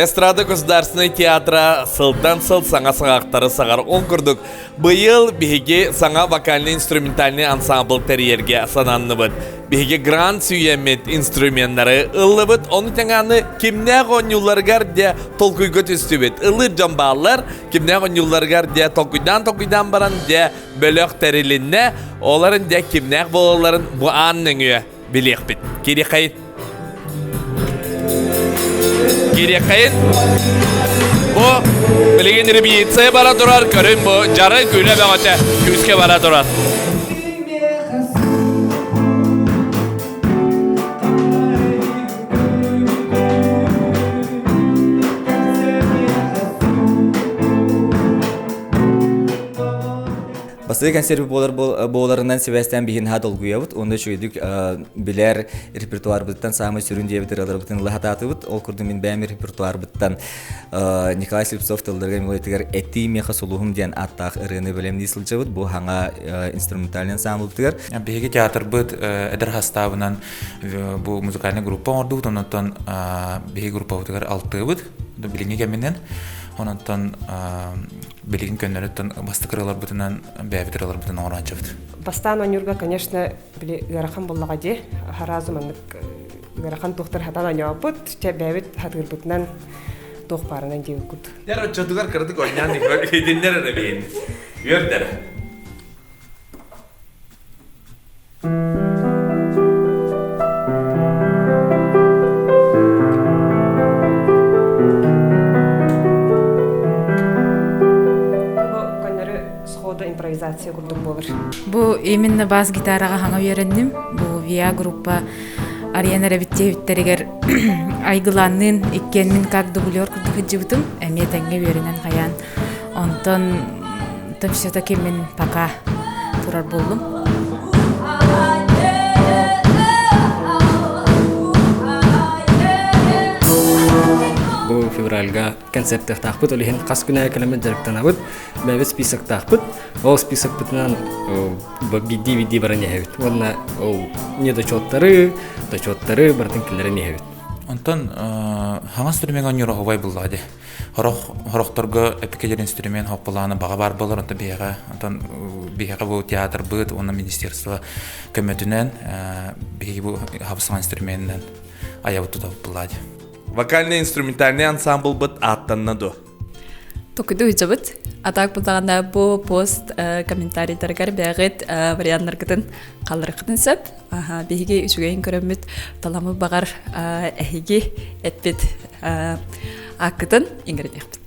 Эстрада государственнай театра сылтан сыл саҥа саҕахтары саҕар. Ол курдук, быйыл биһиги саҥа вокальнай-инструментальнай ансамбл тэрийэргэ сананныбыт. Биһиги грант сүүйэммит инструменнары ыллыбыт, ону тэҥэ аны кимнээх оонньууларыгар дьэ толкуйга түстүбүт. Ыллыыр дьон бааллар, кимнээх оонньууларыгар дьэ толкуйдаан-толкуйдаан баран дьэ бөлөх тэрилиннэ, оларын дьэ кимнээх буолалларын бу аан нөҥүө билиэхпит. Кириэхэйин. Кириэхэйин. Бу билигин репетиция бара турар, көрүн бу дьары күлэ бөҕөтө күүскэ бара турар. Бастакы консервы буолар буоларынан сибээстээн биһин наһаа долгуйабыт уонна үчүгэйдик билэр репертуарбытыттан саамай сүрүн диэбит ырыаларбытын ыла сатаатыбыт. Ол курдук мин бэйэм репертуарбыттан Николай Слепцов тылларыгар мелодиятыгар «Этии миэхэ сулуһум» диэн ааттаах ырыаны бэлэмнии сылдьабыт. Бу хаҥа инструментальный ансамблбытыгар. Биһиги театрбыт эдэр хастаабынан бу музыкальный группа оҥордубут, онон биһиги группабытыгар алтыыбыт билиҥҥи кэминэн. Онон билигин көннөрүттэн бастакы ырыаларбытынан бэйэбит ырыаларбытын оҥорооччубут. Бастаан оонньуурга, конечно, били ыарахан буоллаҕа дии. Сразу маннык ыарахан туохтар хатан оонньообут, чэ бэйэбит хатыырбытынан туох баарынан диэбиккут. Дэр оччотугар кыратык оонньоон иһитиннэр эрэ биһин. Үөрдэр. Сходу импровизация курдук буолар. Бу именно бас гитараҕа хаҥа үөрэнним. Бу ВИА группа арыйан эрэбит диэбиттэригэр айгылаанныын иккиэнмин как дублер курдук сылдьыбытым. Эмиэ тэҥҥэ үөрэнэн хайаан. Онтон все-таки мин пока турар буоллум. Бу февральга концептыахтаахпыт, ол иһин хас күн аайы кэлэммит дьарыктанабыт, бэйэбит списоктаахпыт. Ол списокпытынан биирдии-биирдии баран иһэбит. Уонна ол недочеттары, дочеттары барытын киллэрэн иһэбит. Онтон хаҥас инструмент оонньуур оһуобай буллаҕа дии. Сорох сорохторго эпикэлэр инструмент хоппулаана баҕа баар буолар, онтон биһиэхэ онтон биһиэхэ бу театрбыт уонна министерство көмөтүнэн биһиги бу хабысаҥа инструменынан айабыт тутабыт буллаа дии. Вокальный-инструментальный ансамблбыт ааттанна дуо? Токуду ыдьабыт. Атак булдаҕына бу пост комментарийдарыгар бэҕит варианнаргытын халларыккытын сөп. Аха, биһиги үчүгэйин көрөммүт таламы баҕар эһиги эппит аккытын иҥэринэхпит.